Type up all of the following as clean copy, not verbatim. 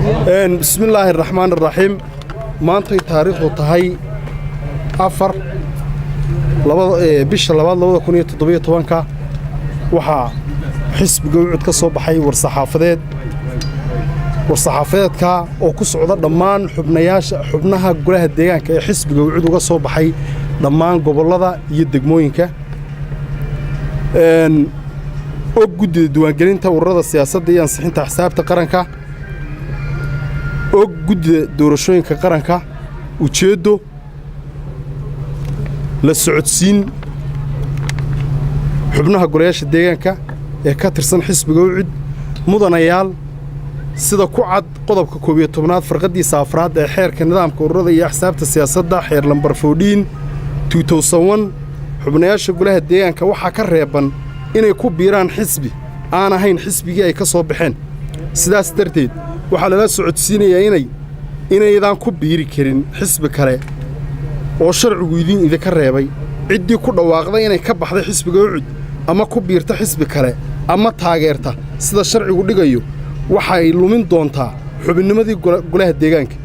Bismillaahi araxmaan araxiim. Maantay taariikhdu tahay 4 bisha labaad 2017-ka, waxaa xisbiga UCID ka soo baxay war-saxaafadeed. War-saxaafadeedka oo ku socda dhammaan xubnayaasha, xubnaha golaha deegaanka ee xisbiga UCID uga soo baxay dhammaan gobollada iyo degmooyinka, og guddida diiwaangelinta ururada siyaasadda iyo ansixinta axsaabta qaranka, og guddida doorashooyinka qaranka. Ujeeddo: la socodsiin xubnaha golayaasha deegaanka ee ka tirsan xisbiga UCID. Mudanayaal, sida ku cad qodobka 11aad farqaddiisa afraad ee xeerka nidaamka ururada iyo axsaabta siyaasadda, xeer lambar 14, xubnayaasha golaha deegaanka waxaa ka reeban inay ku biiraan xisbi aan ahayn xisbigii ay ka soo baxeen. Sidaas darteed, waxaa lala socodsiinayaa inaydaan ku biiri karin xisbi kale oo sharcigu idinka reebay. Ciddii ku dhawaaqday inay ka baxday xisbiga UCID ama ku biirta xisbi kale ama taageerta, sida sharcigu dhigayo, waxay lumin doontaa xubinnimadii golaha deegaanka,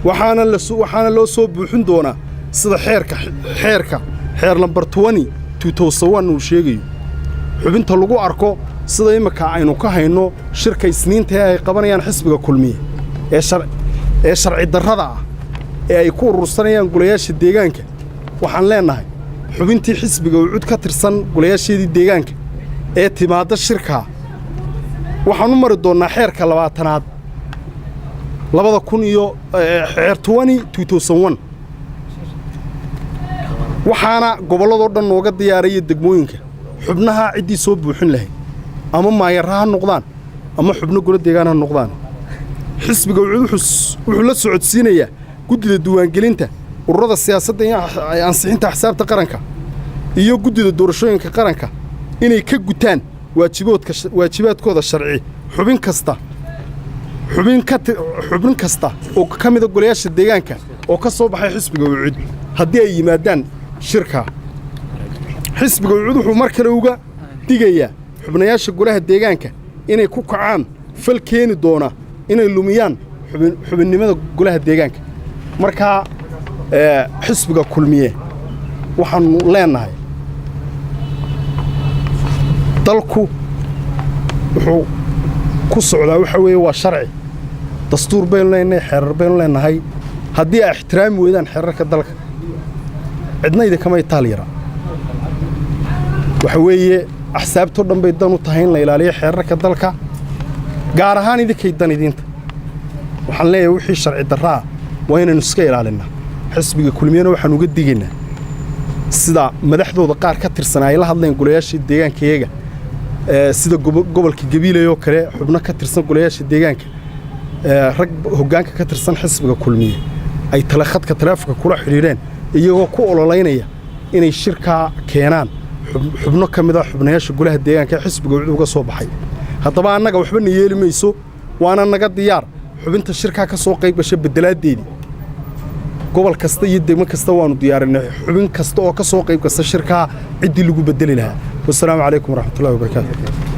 waxaana loo soo buuxin doonaa sida xeerka xeer lambar 20 uu sheegayo. Xubinta lagu arko, sida imminka aynu ka hayno shirka Isniinta ee ay qabanayaan xisbiga Kulmiye ee sharci darrada ah ee ay ku urursanayaan golayaasha deegaanka, waxaan leennahay xubintii xisbiga UCID ka tirsan golayaasheedii deegaanka ee timaadda shirkaa, waxaan u mari doonnaa xeerka 20aad 2000 iyo xeer 20. Waxaana gobolladoo dhan nooga diyaaraya degmooyinka xubnaha ciddii soo buuxin lahayd, ama maayarra ha noqdaan ama xubno golo deegaan ha noqdaan. Xisbiga wuxuu la socodsiinayaa guddida diiwaangelinta ururada siyaasadda iyo ansixinta axsaabta qaranka iyo guddida doorashooyinka qaranka inay ka gutaan waajiboodka waajibaadkooda sharci. Xubin kasta oo ka mida golayaasha deegaanka oo ka soo baxay xisbiga UCID, haddii ay yimaadaan shirka, xisbiga UCID wuxuu mar kale uga digayaa xubnayaasha golaha deegaanka inay ku kacaan fal keeni doona inay lumiyaan xubinnimada golaha deegaanka. Markaa xisbiga Kulmiye waxaannu leennahay, dalku wuxuu ku socdaa waxa weeye waa sharci, dastuur baynu leenahay, xeerar baynu leenahay. Haddii ay ixtiraami weydaan xeerarka dalka, cidna idinkama itaal yara. Waxa weeye axsaabtoo dhan bay dan u tahay in la ilaaliyo xeerarka dalka, gaar ahaan idinkay dan idiinta. Waxaan leeyahay, wixii sharci darraa waa inaynu iska ilaalinnaa. Xisbiga Kulmiyena waxaan uga digaynaa, sida madaxdooda qaar ka tirsan ay la hadleen golayaashii deegaankayaga, sida gobolka Gabiiley oo kale, xubno ka tirsan golayaasha deegaanka, rag hoggaanka ka tirsan xisbiga Kulmiye ay khadka taleefonka kula xidhiidheen, iyagoo ku ololaynaya inay shirkaa keenaan xubno ka mid a xubnayaasha golaha deegaanka ee xisbiga UCID uga soo baxay. Haddaba annaga waxba na yeeli mayso, waana naga diyaar xubinta shirkaa ka soo qayb gasha beddelaaddeedii. Gobol kasta iyo degmo kasta waannu diyaarinay xubin kasta oo ka soo qayb gasta shirkaa ciddii lagu beddeli lahaa. Wasalaamu calaykum waraxmatullahi wabarakaatu.